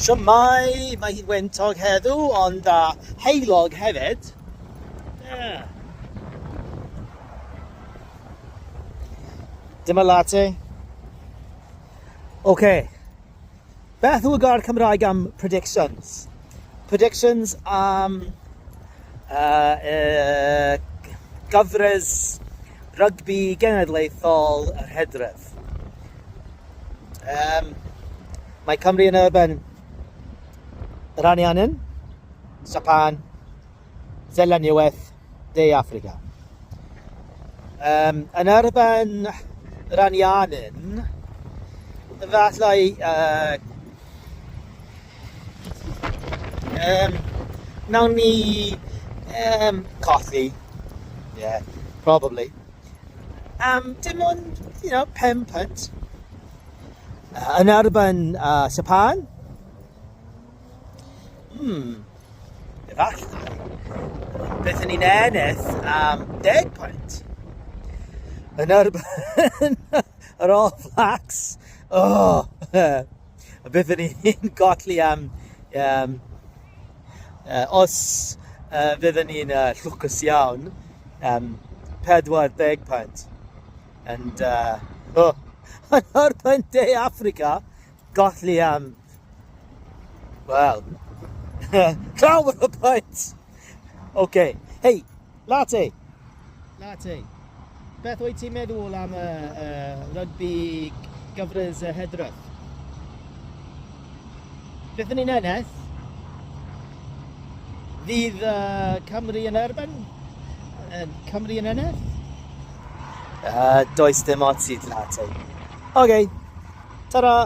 Shwmae! Mae hi'n wyntog heddiw, ond heulog hefyd. Yeah. Dyma latte. OK. Beth yw y gair Cymraeg am predictions? Predictions am gyfres rygbi genedlaethol yr Hydref. Mae Cymru yn erbyn yr Ariannin, Japan, Seland Newydd, De Affrica. Yn erbyn yr Ariannin, efallai nawn ni colli. Yeah, probably. Dim ond, 5 pwynt. Yn erbyn Japan, efallai, byddwn ni'n ennill am 10 pwynt. Yn erbyn yr All Blacks, oh, byddwn ni'n golli am, os fyddwn ni'n llwcus iawn, 40 pwynt. And, oh, yn erbyn De Affrica, golli am, wel, llawer o pwynt. OK, hei, latte. Latte. Beth wyt ti'n meddwl am y rygbi gyfres y Hydref? Beth yn ni'n ennill? Fydd Cymru yn erbyn? Cymru yn ennill? Does dim ots i latte. OK, ta-ra!